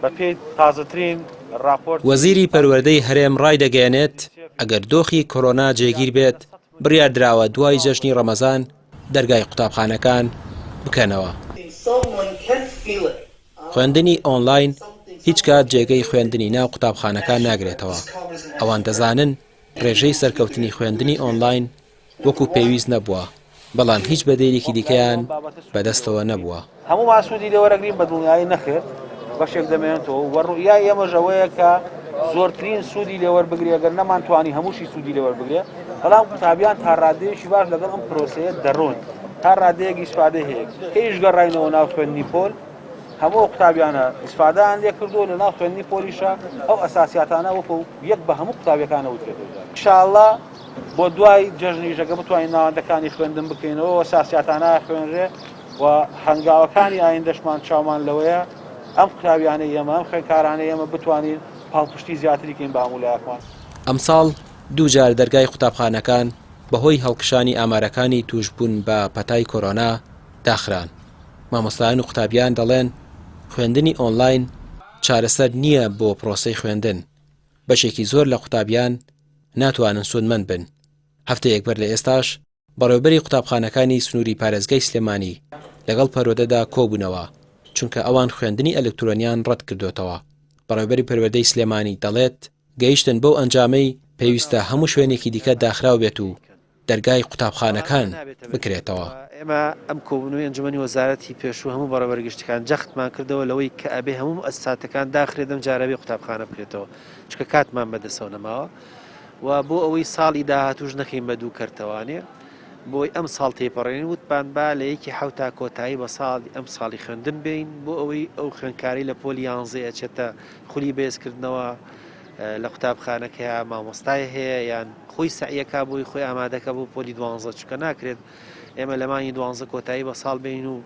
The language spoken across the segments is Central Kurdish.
بەپێی تازەترین ڕاپۆرتی. وەزیری پەروەردەی هەرێم ڕایدەگەیەنێت، ئەگەر دۆخی کۆرۆنا جێگیر بێت، بڕیاردراوە دوای جەژنی ڕەمەزان دەرگای قوتابخانەکان بکەنەوە. خوێندنی ئۆنلاین هیچ کات جێگەی خوێندنی ناو قوتابخانەکان ناگرێتەوە، ئەوان دەزانن ڕێژەی سەرکەوتنی خوێندنی ئۆنلاین وەکو پێویست نەبووە، بەڵام هیچ بەدیلێکی دیکەیان بەدەستەوە نەبووە. هەموومان سوودی لێ وەرەگرین؟ بە دڵنیایی نەخێر، بەشێک دەمێنێتەوە و ڕوئیای ئێمەش ئەوەیە کە زۆرترین سوودی لێ وەربگرێ، گەر نەمانتوانی هەمووشی سوودی لێ وەربگرێ، بەڵام قوتابیان تا ڕادەیەکی باش لەگەڵ ئەم پرۆسەیە دەڕۆن، تا ڕادەیەک ئیسفادەی هەیە. کەیش گەڕاینەوە ناو خوێندنی پۆل، هەموو ئەو قوتابیانە ئیسفادەیان لێ کردووە، لە ناو خوێندنی پۆلیشە ئەو ئەساسیاتانە وەکو یەک بە هەموو قوتابیەکان ئەوترێتەوە. ان شاء اللە بۆ دوای جەژنیش ئەگەر بتوانین ناوەندەکانی خوێندن بکەینەوە و ئەساسیاتانە ئەخوێنرێ و هەنگاوەکانی ئایندەشمان چاومان لەوەیە ئەم قوتابیانەی ئێمە، ئەم خوێندکارانەی ئێمە بتوانین پاڵپشتی زیاتری کەین بە هەموو لایەکمان. ئەمساڵ دووجار دەرگای قوتابخانەکان بەهۆی هەڵکشانی ئامارەکانی تووشبوون بە پەتای کۆرۆنا داخران. مامۆستایان و قوتابیان دەڵێن خوێندنی ئۆنلاین چارەسەر نییە بۆ پرۆسەی خوێندن، بەشێکی زۆر لە قوتابیان ناتوانن سوودمەند بن. هەفتەیەک بەر لە ئێستاش بەڕێوەبەری قوتابخانەکانی سنووری پارێزگای سلێمانی لەگەڵ پەروەردەدا کۆبوونەوە، چونکە ئەوان خوێندنی ئەلکترۆنیان ڕەتکردۆتەوە. بەڕێوەبەری پەروەردەی سلێمانی دەڵێت، گەیشتن بەو ئەنجامەی پێویستە هەموو شوێنێکی دیکە داخراو بێت و دەرگای قوتابخانەکان بکرێتەوە. ئێمە ئەم کۆبوونەوەی ئەنجومەنی وەزارەتی پێشوو هەموو بەڕێوەبەرە گشتیەکان جەختمان کردەوە لەوەی کە ئەبێ هەموو موئەسساتەکان داخرێت ئەم جارە بێ قوتابخانە بکرێتەوە چونکە کاتمان بەدەسەوە نەماوە و بۆ ئەوەی ساڵی داهاتووش نەکەین بە دوو کەرتەوانێ بۆی ئەم ساڵ تێپەڕێنین وتمان با لە یەکی حەوتا کۆتایی بە ساڵی ئەم ساڵی خوێندن بێین بۆ ئەوەی ئەو خوێندکارەی لە پۆلی یانزەی ئەچێتە خولی بەهێزکردنەوە لە قوتابخانەکەیا مامۆستای هەیە یان خۆی سەعیەکا بۆی خۆی ئامادەکە بۆ پۆلی دوانزە چونکە ناکرێت ئێمە لە مانگی دوانزە کۆتایی بە ساڵ بین و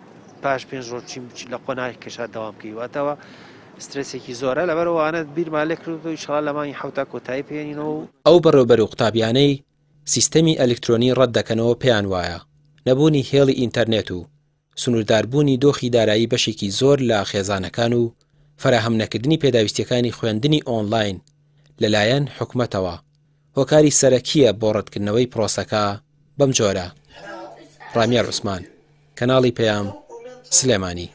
پاش پێنج ڕۆژ چین لە قۆناغی کەشا دەوام بکەی واتەوە سترێسێکی زۆرە لەبەرەوانە بیرمان لێ کردو ئیشەڵا لە مانگی حەوتا کۆتایی پێێنینەوە و ئەو بەڕێوبەر و قوتابیانەی سیستەمی ئەلکترۆنی ڕەت دەکەنەوە پێیان وایە نەبوونی هێڵی ئینتەرنێت و سنوورداربوونی دۆخی دارایی بەشێکی زۆر لە خێزانەکان و فەراهەم نەکردنی پێداویستییەکانی خوێندنی ئۆنلاین لەلایەن حکومەتەوە هۆکاری سەرەکییە بۆ ڕەتکردنەوەی پرۆسەکە بەم جۆرە. ڕامیار عوسمان، کەناڵی پەیام، سلێمانی.